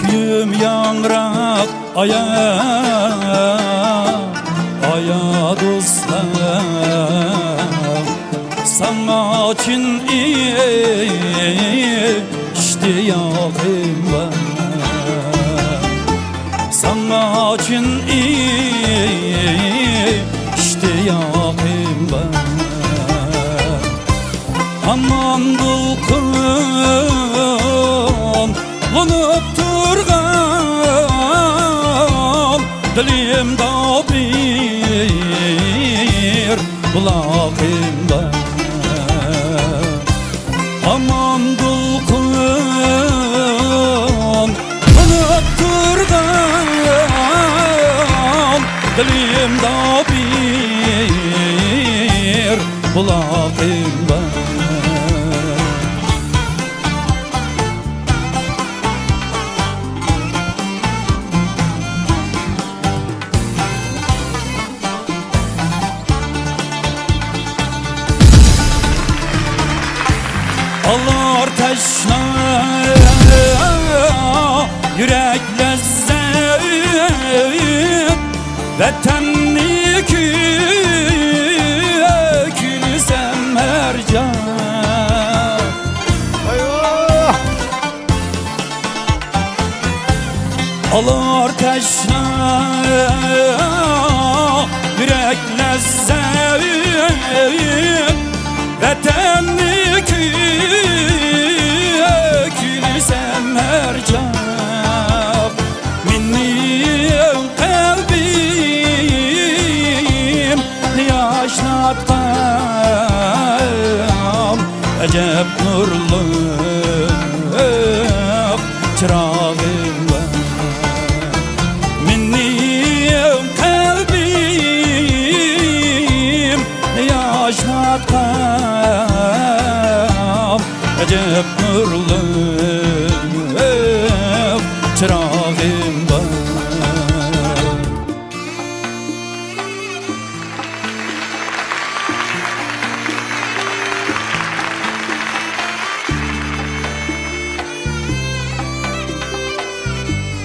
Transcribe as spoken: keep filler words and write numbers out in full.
كۈيۈم ياڭراپ ئايا، ئايا دوستلار، ساڭا چىن ئىشتىياقىم بار. ساڭا چىن ئىشتىياقىم بار. ھامان دولقۇنلىنىپ تۇرغان دىلىمدا بىر بۇلاقىم بار. ھامان دولقۇنلىنىپ تۇرغان دىلىمدا بىر بۇلاقىم بار. ئالار تەشنا يۈرەك لەززەت، ۋەتەننى كۈيلىسەم ھەر جان. ئالار تەشنا يۈرەك لەززەت، ۋەتەننى كۈيلىسەم ھەر چاغ. مېنىڭ قەلبىم ياشناتقان ئەجەب نۇرلۇق چىراغىڭ بار. مېنىڭ قەلبىم ياشناتقان ئەجەب نۇرلۇق چىراغىڭ بار.